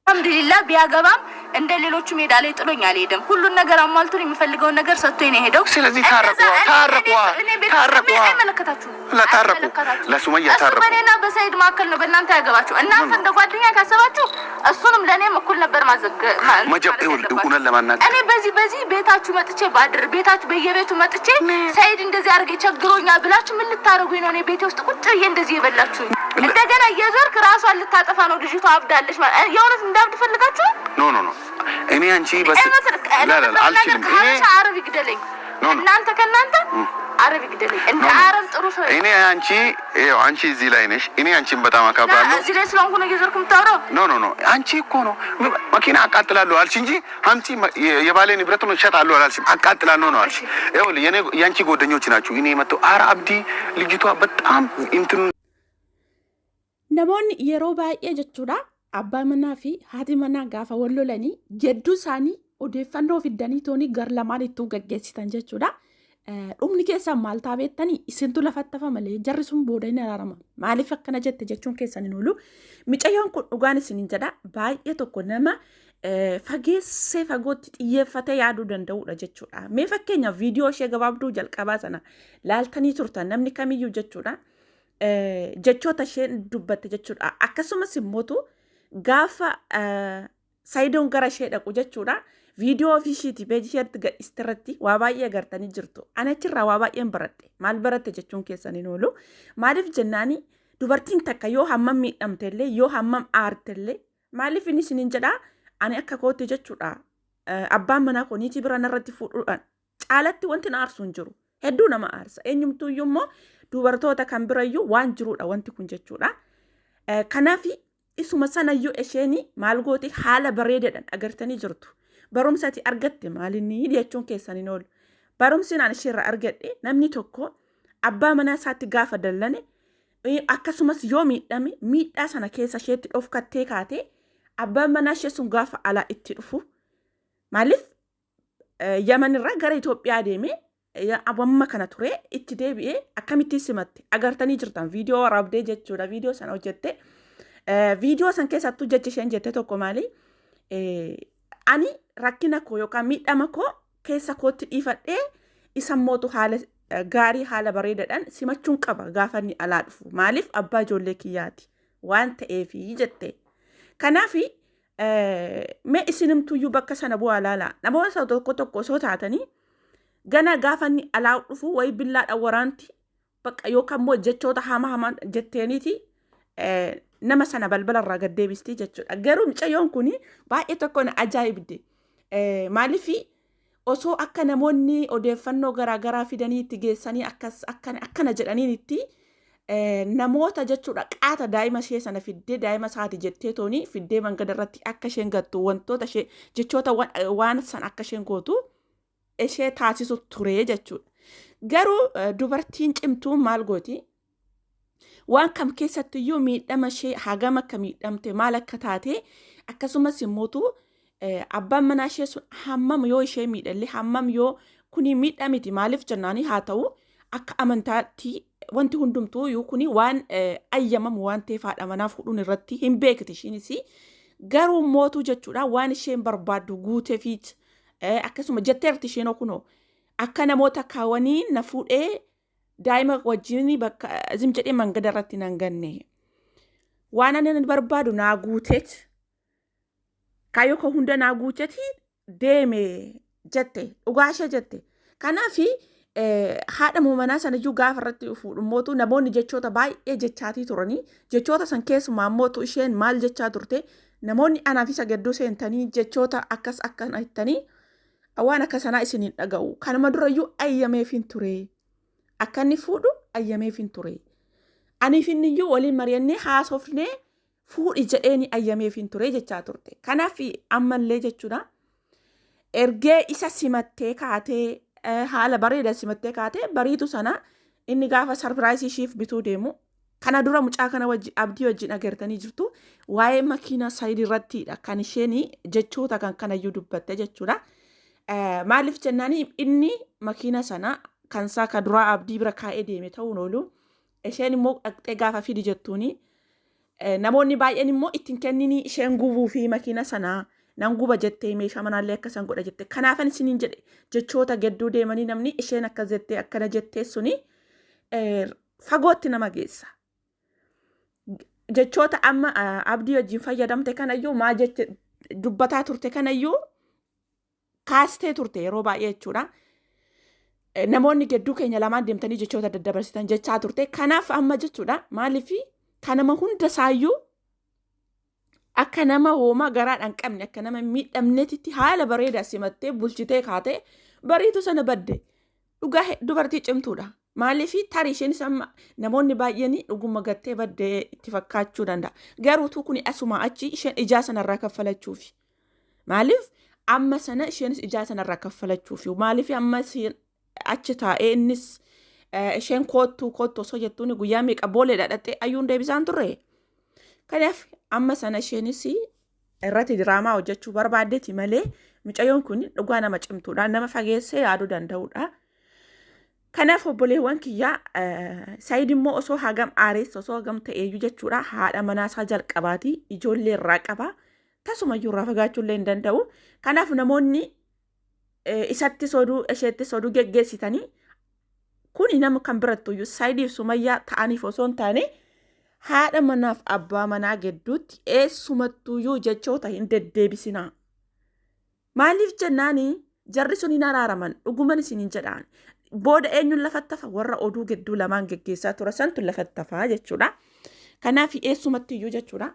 አልሐምዱሊላህ ቢያገባም እንደ ሌሎቹ ሜዳ ላይ ጥሎኝ አልሄድም። ሁሉን ነገር አሟልቶ የሚፈልገውን ነገር ሰጥቶኝ ነው የሄደው። ስለዚህ ታረቁ፣ ታረቁ፣ ታረቁ። አይመለከታችሁም። ታረቁ፣ ለሱመያ ታረቁ። በእኔና በሰይድ መካከል ነው፣ በእናንተ ያገባችሁ። እናንተ እንደ ጓደኛ ካሰባችሁ እሱንም ለእኔም እኩል ነበር ማዘገ እውነት ለማናገር እኔ በዚህ ቤታችሁ መጥቼ ባድር ቤታችሁ በየቤቱ መጥቼ ሰይድ እንደዚህ አድርጌ ቸግሮኛል ብላችሁ ምን ልታደርጉኝ ነው? እኔ ቤቴ ውስጥ ቁጭ ብዬ እንደዚህ የበላችሁኝ እንደገና እየዞርክ ራሷን ልታጠፋ ነው ልጅቷ፣ አብዳለች ማለት የእውነት እንዳብድ ፈልጋችሁ? No, no, no፣ እኔ አንቺ በስ አልችልም። እኔ አረብ ይግደለኝ፣ እናንተ ከእናንተ አረብ ይግደለኝ። እንደ አረብ ጥሩ ሰው እኔ አንቺ ይኸው አንቺ እዚህ ላይ ነሽ። እኔ አንቺን በጣም አከብራለሁ። እዚህ ላይ ስለሆንኩ ነው እየዞርክ የምታወራው። No, no, no፣ አንቺ እኮ ነው መኪና አቃጥላለሁ አልሽ እንጂ አንቺ የባሌ ንብረት ነው እሸጣለሁ አላልሽም። አቃጥላለሁ ነው አልሽ። ይኸውልህ የኔ የአንቺ ጓደኞች ናቸው። እኔ መጥተው ኧረ አብዲ ልጅቷ በጣም እንትን Namoonni yeroo baay'ee jechuudha abbaa manaa fi haati manaa gaafa wal lolanii jedduu isaanii odeeffannoo fiddanii toonii gar lamaan ittuu gaggeessitan jechuudha. Dhumni keessan maal ta'a beektanii? Isintu lafatti hafa malee jarri sun booda hin araarama. Maaliif akkana jette jechuun keessan hin oolu. Micayyoon kun dhugaan isinin jedha baay'ee tokko nama fageessee fagootti xiyyeeffatee yaaduu danda'udha jechuudha. Mee fakkeenyaaf viidiyoo ishee gabaabduu jalqabaa sana laaltanii turtan namni kamiyyuu jechuudha. Jechoota isheen dubbatte jechuudha. Akkasumas immootu gaafa Sayidoon gara ishee dhaqu jechuudha. Viidiyoo ofii ishiiti peejii isheetti gadhiiste irratti waa baay'ee agartanii jirtu. Ani achirraa waa baay'een baradhe. Maal baratte jechuun keessan hin oolu. Maaliif jennaani dubartiin takka yoo hammam miidhamte illee, yoo hammam aarte illee, maaliif inni isiniin jedhaa, ani akka kootti jechuudha. Abbaan manaa koo niitii bira narratti fuudhuudhaan caalatti wanti na aarsu hin jiru. Hedduu nama aarsa. Eenyumtuuyyuu immoo dubartoota kan birayyuu waan jirudha wanti kun jechuudha. Kanaaf isuma sanayyuu isheen maal gooti haala bareedaadhaan agartanii jirtu. Barumsa ati argatte maalinni jechuun keessan hin oolu. Barumsi naan isheerraa argadhe namni tokko abbaa manaa isaatti gaafa dallane, akkasumas yoo miidhame, miidhaa sana keessa isheetti dhofkattee kaatee abbaan manaa ishee sun gaafa alaa itti dhufu, maaliif Yamanirraa gara Itoophiyaa deemee amma kana ture itti deebi'ee akkamittiin simatte agartanii jirtan. Viidiyoo waraabdee jechuudha, viidiyoo sana hojjette. Viidiyoo san keessattuu jechi isheen jette tokko maali? Ani rakkina koo yookaan miidhama koo keessa kootti dhiifadhee isa mootu haala gaarii haala bareedaadhaan simachuun qaba gaafa inni alaa dhufu, maaliif abbaa ijoollee kiyyaati waan ta'eefi jette. Kanaaf mee isinimtuyyuu bakka sana bu'aa laala. Namoota tokko tokko osoo taatanii gana gaafa inni alaa dhufu wayi billaadhaan waraanti bakka yookaan immoo jechoota hamaa hamaa jetteeniiti nama sana balbala irraa gad deebisti jechuudha. Garuu mucayyoon kun baay'ee tokko na ajaa'ibde. Maaliif osoo akka namoonni odeeffannoo garaagaraa fidanii itti geessanii akkas akkana jedhaniin itti namoota jechuudha qaata daa'ima ishee sana fiddee daa'ima isaati jettee tooni fiddee mangada irratti akka isheen gattu, wantoota ishee jechoota waan sana akka isheen gootu ishee taasisu ture jechuudha. Garuu dubartiin cimtuun maal gooti? Waan kam keessattiyyuu miidhama ishee hagam akka miidhamte, maal akka taate, akkasumas immootu abbaan manaa ishee sun hammam yoo ishee miidhallee, hammam yoo kuni miidhaa miti, maaliif jennaanii haa ta'u akka amantaatti wanti hundumtuu iyyuu kuni waan ayyamamu waan ta'eef haadha manaa fuudhuun irratti hin beekti ishiinis. Garuu mootuu jechuudha waan isheen barbaaddu guuteefiit akkasuma jetteerti isheen kunoo akka namoota kaawwanii na fuudhee daa'ima wajjin bakka zim jedhee mangada irratti nan ganne, waan ani barbaadu naa guuteet, kaayyoo koo hunda naa guuteeti deeme jette, dhugaa ishee jette. Kanaafi haadha manaa sanayyuu gaafa irratti fuudhummootu namoonni jechoota baay'ee jechaatii turanii, jechoota san keessumaa mootu isheen maal jechaa turte? Namoonni anaaf isa gadduu seentanii jechoota akkas akkana jettanii waan akka sanaa isin hin dhaga'u. Kanuma durayyuu ayyameef hin ture. Akka inni fuudhu ayyameef hin ture. Aniif inni iyyuu waliin mari'annee haasofnee fuudhi jedheeni ayyameef hin ture jechaa turte. Kanaaf ammallee jechuudha. Ergee isa simattee kaatee haala bareeda simattee kaatee bariitu sana inni gaafa surprise ishiif bituu deemu, kana dura mucaa kana wajji Abdii wajjin agartanii jirtu, waa'ee makiina Sayid irrattidha kan isheen jechoota kan kanayyuu dubbatte jechuudha. Maaliif jennaani inni makiina sana kan isaa ka duraa Abdii bira kaa'ee deeme ta'uun oolu, isheen immoo dhaqxee gaafa fidi jettuuni Namoonni baay'een immoo ittiin kenninii isheen gubuu fi makiina sanaa nan guba jettee meeshaa manaallee akka isaan godha jette. Kanaafan isiniin jedhe jechoota gedduu deemanii namni isheen akkas jettee akkana jettee suni fagootti nama geessa. Jechoota amma abdii wajjin fayyadamte kanayyuu maa jeche dubbataa turte kanayyuu kaastee turte yeroo baay'ee jechuudha. Namoonni gidduu keenya lamaan deemtanii jechoota daddabarsitan jechaa turte. Kanaaf amma jechuudha maaliif kanama hunda isaayyuu akka nama hoomaa garaadhaan qabne akka nama miidhamnetitti haala bareedaa simattee bulchitee kaatee bariitu sana badde. Dhugaa dubartii cimtuudha. Maaliif tarii isheenis amma namoonni baay'een dhuguma gattee baddee itti fakkaachuu danda'a. Garuu utuu kuni asuma achi isheen ijaa sanarraa kaffalachuufi. Maaliif amma sana isheenis ijaa sanarraa kaffalachuufi. Maaliif amma achi taa'ee innis isheen koottuu koottu osoo jettuun guyyaa meeqa boolee dhadhattee ayyuun deebisaan turre. Kanaaf amma sana isheenis irratti diraamaa hojjechuu barbaaddeeti malee mucayyoon kun dhugaa nama cimtuudha. Nama fageessee yaaduu danda'uudha. Kanaaf obboleewwan kiyyaa Saayid immoo osoo hagam aareessa osoo hagam ta'eeyyuu jechuudha haadha manaasaa jalqabaati ijoollee irraa qaba tasumayyuu irraa fagaachuu illee hin danda'u. Kanaaf namoonni isatti soduu isheetti soduu geggeessitanii kuni nama kan birattuyyuu Saayidiif Sumayyaa ta'aniif osoo hin taane haadha manaaf abbaa manaa gidduutti eessumattuyyuu jechoota hin deddeebisinaa. Maaliif jennaani jarri sun hin araaraman dhuguman isiniin jedhaan. Booda eenyuun lafatti hafa warra oduu gidduu lamaan geggeessaa ture santu lafatti hafaa jechuudha. Kanaaf eessumattiyyuu jechuudha.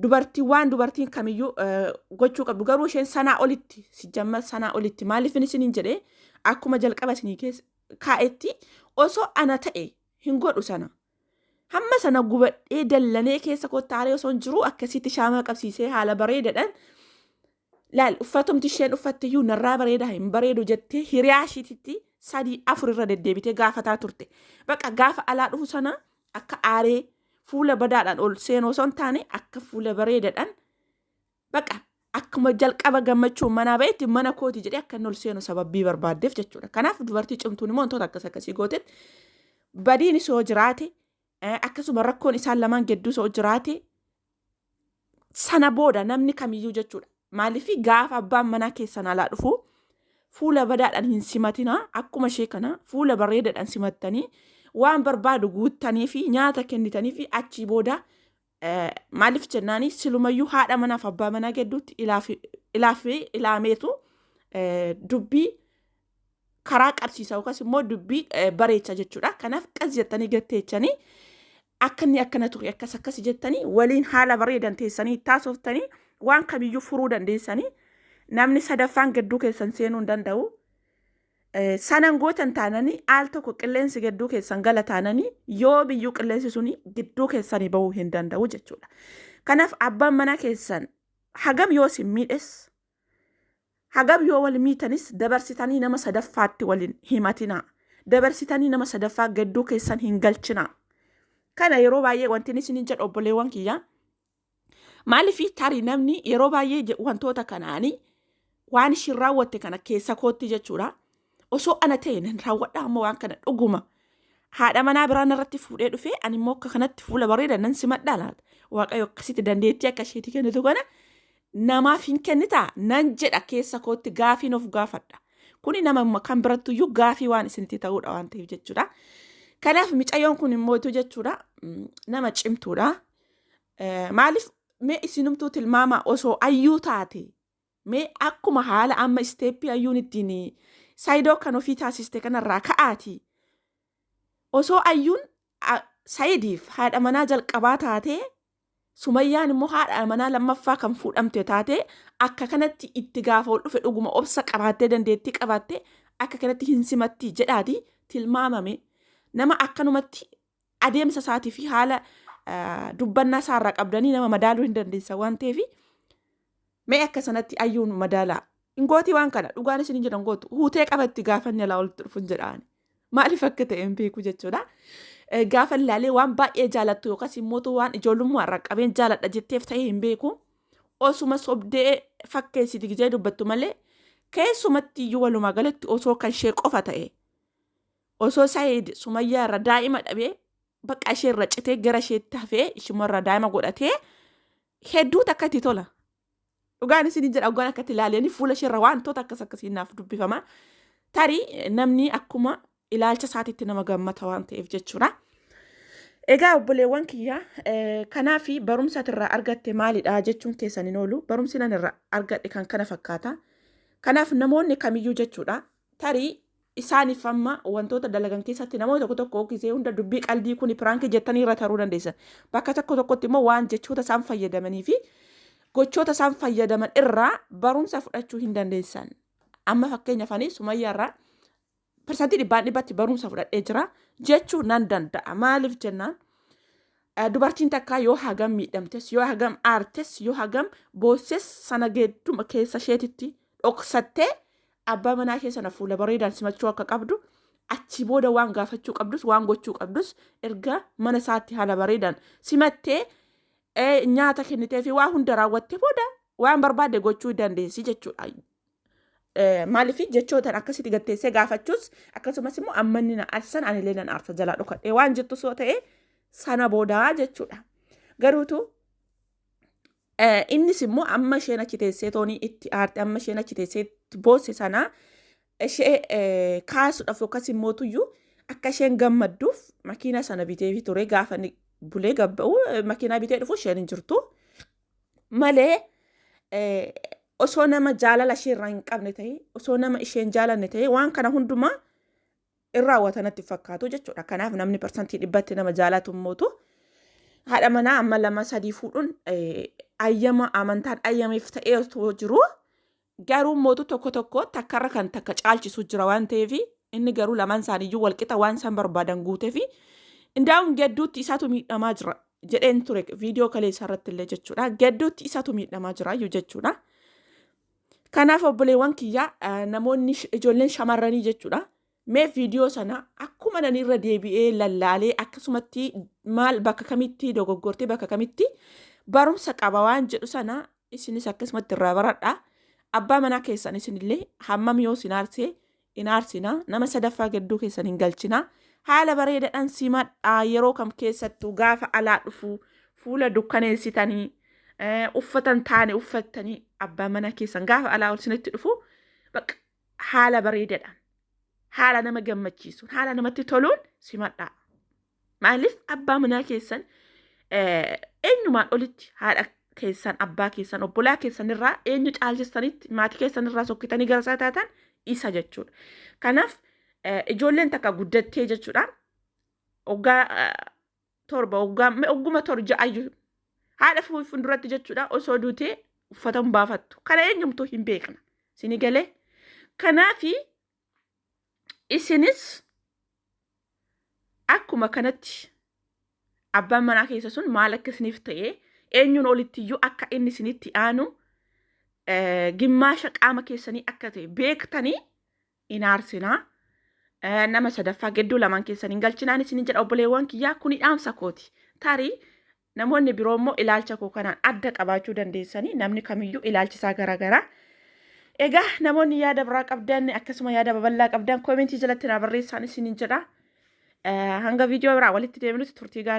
Dubartii waan dubartiin kamiyyuu gochuu qabdu garuu isheen sanaa olitti sijjamma sanaa olitti maaliif isiniin jedhee akkuma jalqaba isinii keessa kaa'etti osoo ana ta'e hin godhu sana. Hamma sana gubadhee dallanee keessa kottaalee osoo hin jiru akkasitti shaamaa qabsiisee haala bareedaadhaan laal uffatumti isheen uffatte iyyuu narraa bareedaa hin bareedu jettee hiriyaa ishiititti sadii afur irra deddeebitee gaafataa turte. Bakka gaafa alaa dhufu sana akka aaree fuula badaadhaan ol seenuu osoo hin taane akka fuula bareedaadhaan bakka akkuma jalqaba gammachuun manaa ba'etti mana kooti jedhee akka inni ol seenu sababii barbaaddeef jechuudha. Kanaaf dubartii cimtuun immoo wantoota akkas akkasii gootetti badiin isoo jiraate akkasuma rakkoon isaan lamaan gidduu isoo jiraate sana booda namni kamiyyuu jechuudha. Maaliif gaafa abbaan manaa keessan alaa dhufu fuula badaadhaan hin simatinaa akkuma ishee kana fuula bareedaadhaan simattanii waan barbaadu guuttanii fi nyaata kennitanii fi achii booda maaliif jennaani silumayyuu haadha manaaf abbaa manaa gidduutti ilaaf ilaameetu dubbii karaa qabsiisa yookaas immoo dubbii bareecha jechuudha. Kanaaf qas jettanii gatteechanii akka inni akkana ture akkas akkas jettanii waliin haala bareedan teessanii taasoftanii waan kamiyyuu furuu dandeessanii namni sadaffaan gidduu keessan seenuu hin danda'u. Sanan gootan taananii al tokko qilleensi gidduu keessan gala taananii yoo biyyuu qilleensi suni gidduu keessanii bahuu hin danda'u jechuudha. Kanaaf abbaan mana keessan hagam yoo isin miidhes Hagam yoo wal miitanis dabarsitanii nama sadaffaatti wal hin himatinaa. Dabarsitanii nama sadaffaa gadduu keessan hin galchinaa. Kana yeroo baay'ee wanti inni isiniin jedhu obboleewwan kiyya. Maaliif tarii namni yeroo baay'ee wantoota kanaanii waan ishiin raawwatte kana keessa kootti jechuudha. Osoo ana ta'e nan raawwadha amma waan kana dhuguma. Haadha manaa biraan irratti fuudhee dhufee ani immoo akka kanatti fuula bareeda nan simadhaa laata. Waaqayyo akkasitti dandeettii akka isheetii kennitu kana namaaf hin kennitaa nan jedha keessa kootti gaafiin of gaafadha. Kuni nama kan birattuyyuu gaafii waan isinitti ta'uudha waan ta'eef jechuudha. Kanaaf micayyoon kun immootu jechuudha nama cimtuudha. Maaliif mee isinumtuu tilmaama osoo ayyuu taate mee akkuma haala amma isteeppii ayyuun ittiin saayidoo kan ofii taasiste kanarraa ka'aati. Osoo ayyuun saayidiif haadha manaa jalqabaa taatee Sumayyaan immoo haadha manaa lammaffaa kan fuudhamte taatee akka kanatti itti gaafa ol dhufe dhuguma obsa qabaattee dandeettii qabaattee akka kanatti hin simatti jedhaati tilmaamame nama akkanumatti adeemsa isaatii fi haala dubbannaa isaarraa qabdanii nama madaaluu hin dandeessa waan ta'eef mee akka sanatti ayyuun madaalaa. Hin gootii waan kana dhugaan isin hin jedhan gootu huutee qabatti gaafa inni alaa olitti dhufu hin jedhaan. Maaliif akka ta'e hin beeku jechuudha. Gaafa ilaalee waan baay'ee jaalattu yookaas immoo waan ijoollummaa irraa qabeen jaaladha jetteef ta'e hin beeku. Osuma sobdee fakkeessiti gizee dubbattu malee keessumatti iyyuu walumaa galatti osoo kan ishee qofa ta'e osoo Saayid Sumayyaa irra daa'ima dhabee bakka ishee irra citee gara isheetti hafee ishumarra daa'ima godhatee hedduu takka itti tola. Dhugaan isin jedha dhugaan akkatti ilaalanii fuula isheerra wantoota akkas akkasii naaf dubbifama. Tarii namni akkuma ilaalcha isaatiitti nama gammata waan ta'eef jechuudha. Egaa obboleewwan kiyya kanaaf barumsa ati irraa argatte maalidha jechuun keessan hin oolu. Barumsi nan irraa argadhe kan kana fakkaata. Kanaaf namoonni kamiyyuu jechuudha. Tarii isaaniif amma wantoota dalagan keessatti namoota tokko tokko gisee hunda dubbii qaldii kun piraankii jettanii irra taruu dandeessan. Bakka tokko tokkotti immoo waan jechoota isaan fayyadamanii fi gochoota isaan fayyadaman irraa barumsa fudhachuu hin dandeessan. Amma fakkeenyaaf ani Sumayyaa irraa parsantii dhibbaan dhibbatti barumsa fudhadhee jira jechuu nan danda'a. Maaliif jennaan dubartiin takka yoo hagam miidhamtes, yoo hagam aartes, yoo hagam boosses sana geedduma keessa isheetitti dhoksattee abbaa manaa ishee sana fuula bareedaan simachuu akka qabdu achi booda waan gaafachuu qabdus waan gochuu qabdus erga mana isaatti haala bareedaan simattee nyaata kennitee fi waa hunda raawwattee booda waan barbaadde gochuu dandeessi jechuudha. Maaliif jechootaan akkasitti gatteessee gaafachuus akkasumas immoo amma inni na aarsan anillee nan aarsa jalaa dhokadhee waan jettu soo ta'e sana boodaa jechuudha. Garuutu innis immoo amma isheen achi teessee toonii itti aarte amma isheen achi teessee boosse sana ishee kaasuudhaaf yookas immoo tuyyuu akka isheen gammadduuf makiina sana biteefi ture gaafa inni bulee gabba'u makiinaa bitee dhufu isheen hin jirtu malee osoo nama jaalala ishee irraa hin qabne ta'e osoo nama isheen jaalanne ta'e waan kana hundumaa hin raawwata natti fakkaatu jechuudha. Kanaaf namni parsantii dhibbatti nama jaalatu immootu haadha manaa amma lama sadii fuudhuun ayyama amantaan ayyameef ta'ee osoo jiru garuu mootu tokko tokko takkarra kan takka caalchisu jira waan ta'eef inni garuu lamaan isaaniiyyuu walqixa waan isaan barbaadan guuteefi indaa'uun gedduutti isaatu miidhamaa jira jedheen ture viidiyoo kaleessa irratti illee jechuudha. Gedduutti isaatu miidhamaa jira iyyuu jechuudha. Kanaaf obboleewwan kiyyaa namoonni ijoolleen shamarranii jechuudha. Mee viidiyoo sana akkuma nan irra deebi'ee lallaalee akkasumatti maal bakka kamitti dogoggortee bakka kamitti barumsa qaba waan jedhu sana isinis akkasumatti irraa baradha. Abbaa manaa keessan isinillee hammam yoo isin aarsee hin aarsina nama sadaffaa gidduu keessan hin galchina. Haala bareedaadhaan simadhaa yeroo kam keessattuu gaafa alaa dhufu fuula dukkaneessitanii uffata hin taane uffattanii abbaa manaa keessan gaafa alaa ol isinitti dhufu bakka haala bareedaadhaan haala nama gammachiisuun haala namatti toluun simadhaa. Maaliif abbaa manaa keessan eenyumaan olitti haadha keessan abbaa keessan obbolaa keessan irraa eenyu caalchistanitti maatii keessan irraa sokkitanii gara isaa taatan isa jechuudha. Kanaaf ijoolleen takka guddattee jechuudha. Waggaa torba waggaa ogguma torba ja'ayyuu haadha fuulduratti jechuudha osoo duutee uffata hin baafattu. Kana eenyumtuu hin beekna. Sini galee. Kanaafi isinis akkuma kanatti abbaan manaa keessa sun maal akka isiniif ta'e eenyuun olittiyyuu akka inni isinitti aanu gimmaasha qaama keessanii akka ta'e beektanii hin aarsinaa. Nama sadaffaa gidduu lamaan keessan hin galchinaan isinin jedha obboleewwan kiyyaa kuni dhaamsa kooti. Tarii namoonni biroo immoo ilaalcha koo kanaan adda qabaachuu dandeessanii namni kamiyyuu ilaalchi isaa garaagaraa. Egaa namoonni yaada biraa qabdan akkasuma yaada babal'aa qabdan koomentii jalatti naa barreessaan isinin jedha. Hanga viidiyoo biraa walitti deebinutti turtii gaarii.